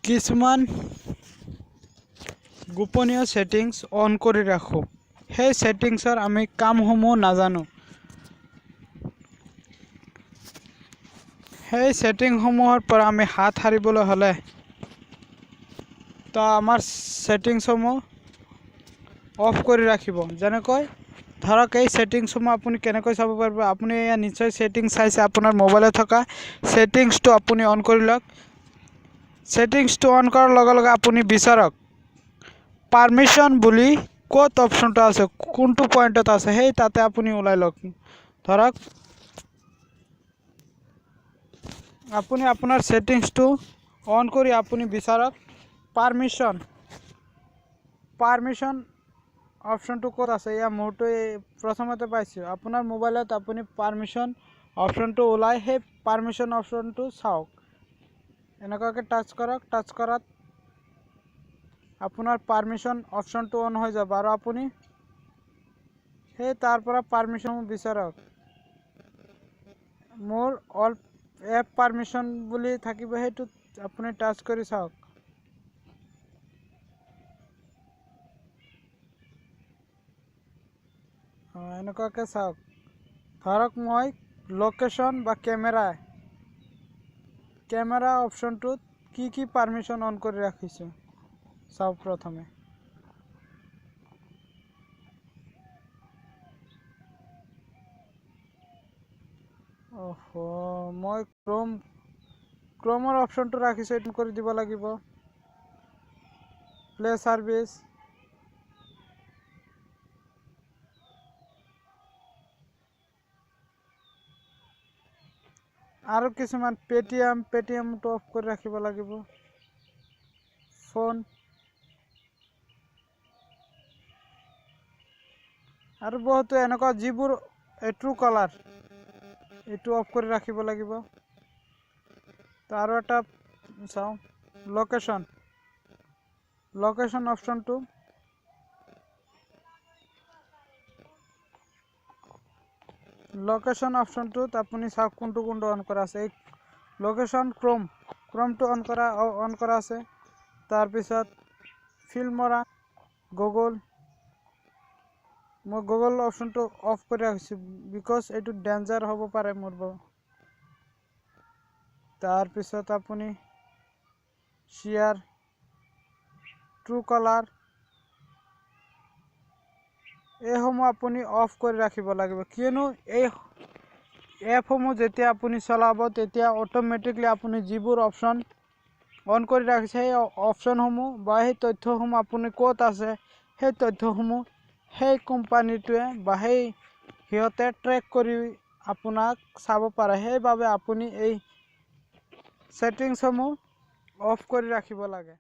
কিছুমান গোপনীয় settings on কৰি ৰাখোঁ। সেই ছেটিংছৰ আমি কামসমূহ নাজানো। সেই ছেটিংসমূহৰ পৰা আমি হাত সাৰিবলৈ হ'লে তো আমাৰ ছেটিংছসমূহ অফ কৰি ৰাখিব। যেনেকৈ ধৰক, এই ছেটিংছসমূহ আপুনি কেনেকৈ চাব পাৰিব? আপুনি এয়া নিশ্চয় ছেটিংছ চাইছে। আপোনাৰ মোবাইলত থকা ছেটিংছটো আপুনি অন কৰি লওক। ছেটিংছটো অন কৰাৰ লগে লগে আপুনি বিচাৰক পাৰ্মিশ্যন বুলি ক'ত অপশ্যনটো আছে, কোনটো পইণ্টত আছে, সেই তাতে আপুনি ওলাই লওক। ধৰক, আপুনি আপোনাৰ ছেটিংছটো অন কৰি আপুনি বিচাৰক পাৰ্মিশ্যন, পাৰ্মিশ্যন অপশ্যনটো ক'ত আছে। এয়া মোৰটো এই প্ৰথমতে পাইছোঁ। আপোনাৰ মোবাইলত আপুনি পাৰ্মিশ্যন অপশ্যনটো ওলাই সেই পাৰ্মিশ্যন অপশ্যনটো চাওক। এনেকুৱাকৈ টাচ কৰক। টাচ কৰাত আপোনাৰ পাৰ্মিশ্যন অপশ্যনটো অন হৈ যাব আৰু আপুনি সেই তাৰ পৰা পাৰ্মিশ্যন বিচাৰক। মোৰ অল এপ পাৰ্মিশ্যন বুলি থাকিব, সেইটোত আপুনি টাচ কৰি চাওক। এনেকুৱাকৈ চাওক। ধৰক, মই লোকেশ্যন বা কেমেৰা অপশ্যনটোত কি কি পাৰ্মিশ্যন অন কৰি ৰাখিছোঁ চাওক প্ৰথমে। অহ, মই ক্ৰমৰ অপশ্যনটো ৰাখিছোঁ, এইটো কৰি দিব লাগিব। প্লে' ছাৰ্ভিচ, আৰু কিছুমান পেটিএমটো অফ কৰি ৰাখিব লাগিব। ফোন আৰু বহুতো এনেকুৱা যিবোৰ ট্ৰু কলাৰ, এইটো অফ কৰি ৰাখিব লাগিব। তো আৰু এটা চাওঁ, লোকেশ্যন অপশ্যনটোত আপুনি চাওক কোনটো কোনটো অন কৰা আছে। এই লোকেশ্যন ক্ৰমটো অন কৰা আছে। তাৰপিছত ফিল্মৰা, গুগল, মই গুগল অপশ্যনটো অফ কৰি ৰাখিছোঁ because এইটো ডেঞ্জাৰ হ'ব পাৰে মোৰ বাবে। তাৰপিছত আপুনি শ্বেয়াৰ, ট্ৰু কলাৰ, এইসমূহ আপুনি অফ কৰি ৰাখিব লাগিব। কিয়নো এই এপসমূহ যেতিয়া আপুনি চলাব, তেতিয়া অট'মেটিকলি আপুনি যিবোৰ অপশ্যন অন কৰি ৰাখিছে, সেই অপশ্যনসমূহ বা সেই তথ্যসমূহ, আপুনি ক'ত আছে সেই তথ্যসমূহ সেই কোম্পানীটোৱে বা সেই সিহঁতে ট্ৰেক কৰি আপোনাক চাব পাৰে। সেইবাবে আপুনি এই ছেটিংছসমূহ অফ কৰি ৰাখিব লাগে।